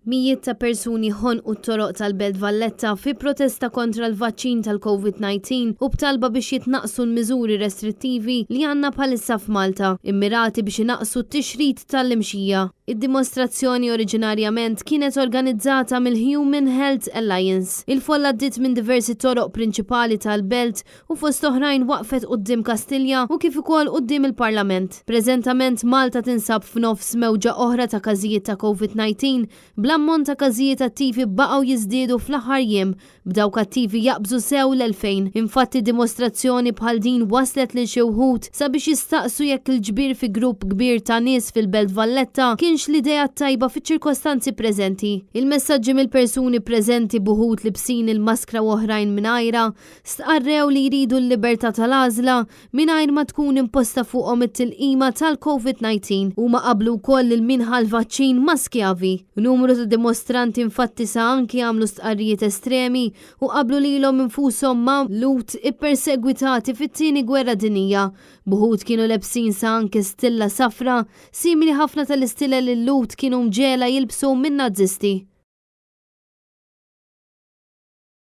Mijiet ta' persuni ħonqu t-toroq tal-Belt Valletta fi protesta kontra l-vaċċin tal-Covid-19 u b'talba biex jitnaqqsu l-miżuri restrittivi li għandna bħalissa f'Malta, immirati biex inaqqsu t-tixrid tal-imxija. Id-dimostrazzjoni oriġinarjament kienet organizzata mill-Human Health Alliance. Il-folla għaddiet minn diversi toroq prinċipali tal-belt u fost oħrajn waqfet quddiem Kastilja u kif ukoll quddiem il-Parlament. Preżentament Malta tinsab f'nofs mewġa oħra ta' każijiet ta' Covid-19, bl-ammont ta' każijiet attivi baqgħu jiżdiedu fl-aħħar jiem, b'dawk attivi jaqbżu sew l-2,000. Infatti dimostrazzjoni bħal din wasslet lil xi wħud sabiex jistaqsu jekk il-ġbir fi grupp kbir ta' nies fil-Belt Valletta kienx l-idea t-tajba fiċ-ċirkostanzi preżenti. Il-messaġġi mill-persuni preżenti b'uħud libsin il-maskra u oħrajn mingħajrha Stqarrew li jridu l-libertà tal-għażla mingħajr ma tkun imposta fuqhom it-tilqima tal-Covid 19. Huma qablu wkoll lil min ħa l-vaċċin ma' skjavi. Numru ta' dimostranti infatti sa anki għamlu stqarrijiet estremi u qabblu lilhom infushom ma' Lhud ippersegwitati fit-Tieni Gwerra Dinjija. B'uħud kienu lebsin sa anki stilla safra, simili ħafna tal-istilel li l-Lhud kienu mġegħla jilbsu min-Nazisti.